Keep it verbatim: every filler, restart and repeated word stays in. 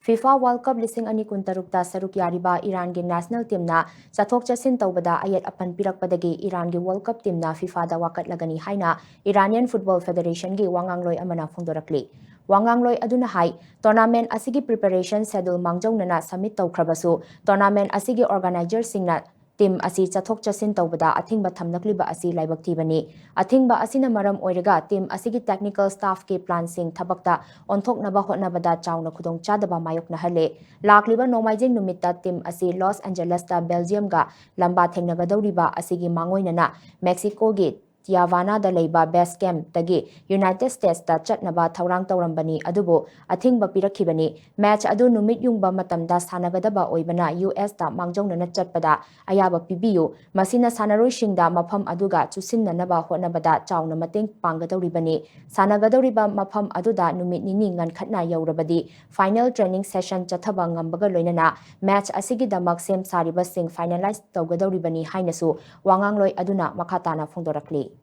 FIFA World Cup ꯂꯤꯁꯤꯡ ꯑꯅꯤ ꯀꯨꯟꯇꯔꯨꯛꯇ ꯁꯔꯨꯛ ꯌꯥꯔꯤꯕ ꯏꯔꯥꯟꯒꯤ national teamꯅ ꯆꯠꯊꯣꯛ ꯆꯠꯁꯤꯟ ꯇꯧꯕꯗ ꯑꯌꯦꯠ ꯑꯄꯟ ꯄꯤꯔꯛꯄꯗꯒꯤ ꯏꯔꯥꯟꯒꯤ World Cup teamꯅ FIFAꯗ ꯋꯥꯀꯠꯂꯒꯅꯤ ꯍꯥꯏꯅ Iranian Football Federationꯒꯤ ꯋꯥꯉꯥꯡꯂꯣꯏ ꯑꯃꯅ ꯐꯣꯡꯗꯣꯔꯛꯂꯤ꯫ ꯋꯥꯉꯥꯡꯂꯣꯏ ꯑꯗꯨꯅ ꯍꯥꯏ, tournament ꯑꯁꯤꯒꯤ preparation schedule ꯃꯥꯡꯖꯧꯅꯅ submit ꯇꯧꯈ꯭ꯔꯕꯁꯨ, tournament ꯑꯁꯤꯒꯤ organizerꯁꯤꯡꯅ team ꯑꯁꯤ ꯆꯠꯊꯣꯛ ꯆꯠꯁꯤꯟ ꯇꯧꯕꯗ ꯑꯊꯤꯡꯕ ꯊꯝꯂꯛꯂꯤꯕ ꯑꯁꯤ ꯂꯥꯏꯕꯛ ꯊꯤꯕꯅꯤ꯫ ꯑꯊꯤꯡꯕ ꯑꯁꯤꯅ ꯃꯔꯝ ꯑꯣꯏꯔꯒ team ꯑꯁꯤꯒꯤ technical staffꯀꯤ planꯁꯤꯡ ꯊꯕꯛꯇ ꯑꯣꯟꯊꯣꯛꯅꯕ ꯍꯣꯠꯅꯕꯗ ꯆꯥꯎꯅ ꯈꯨꯗꯣꯡꯆꯥꯗꯕ ꯃꯥꯌꯣꯛꯅꯍꯜꯂꯦ꯫ ꯂꯥꯛꯂꯤꯕ ꯅꯣꯡꯃꯥꯏꯖꯤꯡ ꯅꯨꯃꯤꯠꯇ team ꯑꯁꯤ Los Angelesꯇ Belgiumꯒ ꯂꯝꯕꯥ ꯊꯦꯡꯅꯒꯗꯧꯔꯤꯕ ꯑꯁꯤꯒꯤ ꯃꯥꯡꯑꯣꯏꯅꯅ Mexicoꯒꯤ Tijuanaꯗ ꯂꯩꯕ base campꯇꯒꯤ United Statesꯇ ꯆꯠꯅꯕ ꯊꯧꯔꯥꯡ ꯇꯧꯔꯝꯕꯅꯤ, ꯑꯗꯨꯕꯨ ꯑꯊꯤꯡꯕ ꯄꯤꯔꯛꯈꯤꯕꯅꯤ꯫ Match ꯑꯗꯨ ꯅꯨꯃꯤꯠ ꯌꯨꯡꯕ ꯃꯇꯝꯗ ꯁꯥꯟꯅꯒꯗꯕ ꯑꯣꯏꯕꯅ USꯇ ꯃꯥꯡꯖꯧꯅꯅ ꯆꯠꯄꯗ ꯑꯌꯥꯕ ꯄꯤꯕꯤꯌꯨ꯫ ꯃꯁꯤꯅ ꯁꯥꯟꯅꯔꯣꯏꯁꯤꯡꯗ ꯃꯐꯝ ꯑꯗꯨꯒ ꯆꯨꯁꯤꯟꯅꯅꯕ ꯍꯣꯠꯅꯕꯗ ꯆꯥꯎꯅ ꯃꯇꯦꯡ ꯄꯥꯡꯒꯗꯧꯔꯤꯕꯅꯤ꯫ ꯁꯥꯟꯅꯒꯗꯧꯔꯤꯕ ꯃꯐꯝ ꯑꯗꯨꯗ ꯅꯨꯃꯤꯠ ꯅꯤꯅꯤ ꯉꯟꯈꯠꯅ ꯌꯧꯔꯕꯗꯤ final training session ꯆꯠꯊꯕ ꯉꯝꯕꯒ ꯂꯣꯏꯅꯅ match ꯑꯁꯤꯒꯤꯗꯃꯛ ꯁꯦꯝ ꯁꯥꯔꯤꯕꯁꯤꯡ finalize ꯇꯧꯒꯗꯧꯔꯤꯕꯅꯤ ꯍꯥꯏꯅꯁꯨ ꯋꯥꯉꯥꯡꯂꯣꯏ ꯑꯗꯨꯅ ꯃꯈꯥ ꯇꯥꯅ ꯐꯣꯡꯗꯣꯔꯛꯂꯤ꯫